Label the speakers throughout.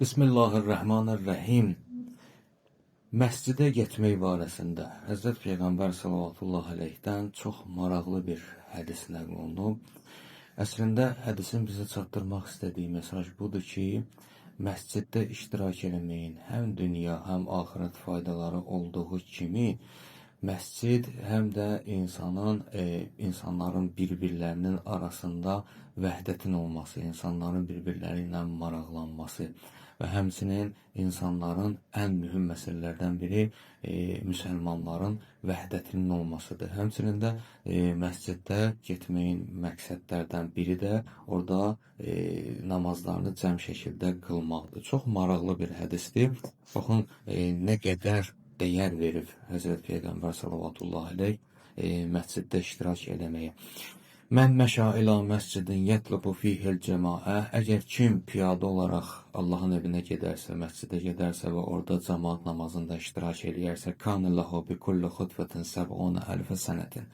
Speaker 1: Bismillahirrahmanirrahim. Məscidə getmək barəsində Həzrət Peyğəmbər sallallahu əleyhdən çox maraqlı bir hədis nəql olunub. Əslində hədisin bizə çatdırmaq istədiyi mesaj budur ki, məsciddə iştirak eləməyin həm dünya, həm axirət faydaları olduğu kimi məscid həm də insanın, insanların bir-birlərinin arasında vəhdətin olması, insanların bir-birləri ilə maraqlanması və həmçinin insanların ən mühüm məsələlərdən biri müsəlmanların vəhdətinin olmasıdır. Həmçinin də məsciddə getməyin məqsədlərdən biri də orada namazlarını cəm şəkildə qılmaqdır. Çox maraqlı bir hədisdir. Baxın, nə qədər dəyər verib Həzrət Peyğəmbər sallallahu əleyh məsciddə iştirak eləməyə. Mən məşa ilə məscidin yətlubu fihil cemaə. Əgər kim piyada olaraq Allahın evinə gedərsə, məscidə gedərsə və orada cemaat namazında iştirak eləyərsə, kana lahu bi kulli xutbətin səb'una əlfə sənətin.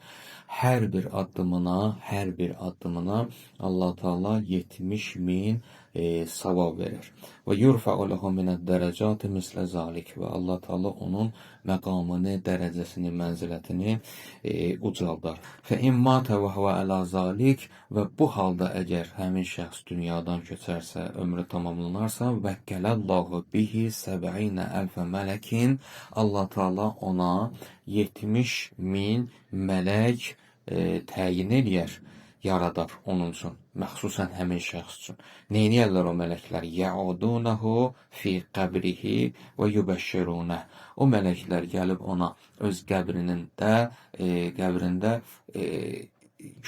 Speaker 1: Hər bir addımına, hər bir addımına Allah Teala 70 min savab verir. Və yurfa'u lahu minəd-dərəcati mislə zalik, və Allah Teala onun məqamını, dərəcəsini, mənzilətini ucaldar. Fə in mata və huve əla zalik, və bu halda əgər həmin şəxs dünyadan köçərsə, ömrü tamamlanarsa, vəkkəlallahu bihi səb'inə əlfə mələkin, Allah Teala ona 70 min mələk təyin eləyər, yaradar onun üçün, məxsusən həmin şəxs üçün. Neyniyərlər o mələklər? Yəudunahu fi qəbrihi və yubəşşirunə. O mələklər gəlib ona öz qəbrində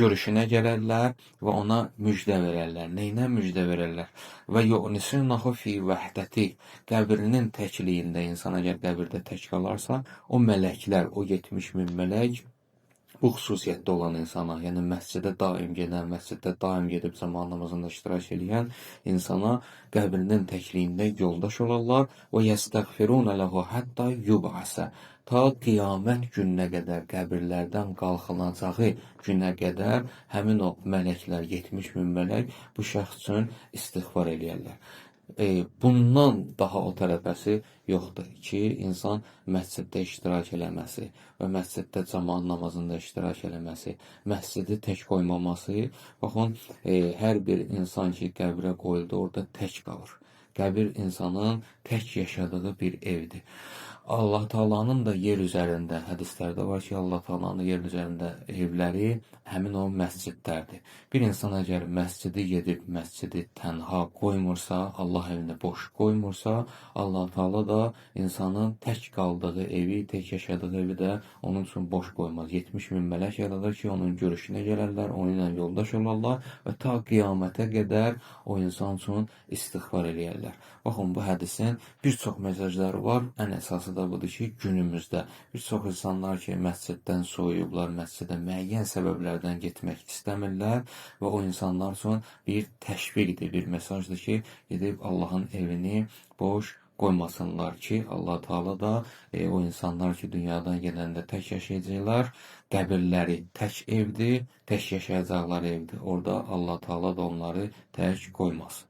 Speaker 1: görüşünə gələrlər və ona müjdə verərlər. Neyinə müjdə verərlər? Və yu'nisunahu fi vəhdəti. Qəbrinin təkliyində, insan əgər qəbirdə tək qalarsa, o mələklər, o 70 min mələk bu xüsusiyyətdə olan insana, yəni məscidə daim gedən, məsciddə daim gedib cemaat namazında iştirak eləyən insana qəbrinin təkliyində yoldaş olarlar və yəstəğfiruna ləhu hətta yub'asə. Ta qiyamət gününə qədər, qəbirlərdən qalxılacağı günə qədər həmin o mələklər, 70 min mələk bu şəxs üçün istiğfar eləyərlər. Bundan daha o tərəfəsi yoxdur ki, insan məsciddə iştirak eləməsi və məsciddə cemaat namazında iştirak eləməsi, məscidi tək qoymaması. Baxın, hər bir insan ki, qəbrə qoyuldu, orada tək qalır. Qəbir insanın tək yaşadığı bir evdir. Allah Taala'nın da yer üzərində, hədislərdə var ki, Allah Taala'nın yer üzərində evləri həmin o məscidlərdir. Bir insan əgər məscidi gedib, məscidi tənha qoymursa, Allah evini boş qoymursa, Allah Taala da insanın tək qaldığı evi, tək yaşadığı evi də onun üçün boş qoymaz. 70 min mələk yaradır ki, onun görüşünə gələrlər, onunla yoldaş olarlar və ta qiyamətə qədər o insan üçün istiğfar eləyərlər. Baxın, bu hədisin bir çox mesajları var. Ən əsası da budur ki, günümüzdə bir çox insanlar ki, məsciddən soyuyublar, məscidə müəyyən səbəblərdən getmək istəmirlər və o insanlar üçün bir təşviqdir, bir mesajdır ki, gedib Allahın evini boş qoymasınlar ki, Allah Taala da o insanlar ki, dünyadan gedəndə tək yaşayacaqlar, qəbirləri tək evdir, tək yaşayacaqları evdir. Orada Allah Taala da onları tək qoymaz.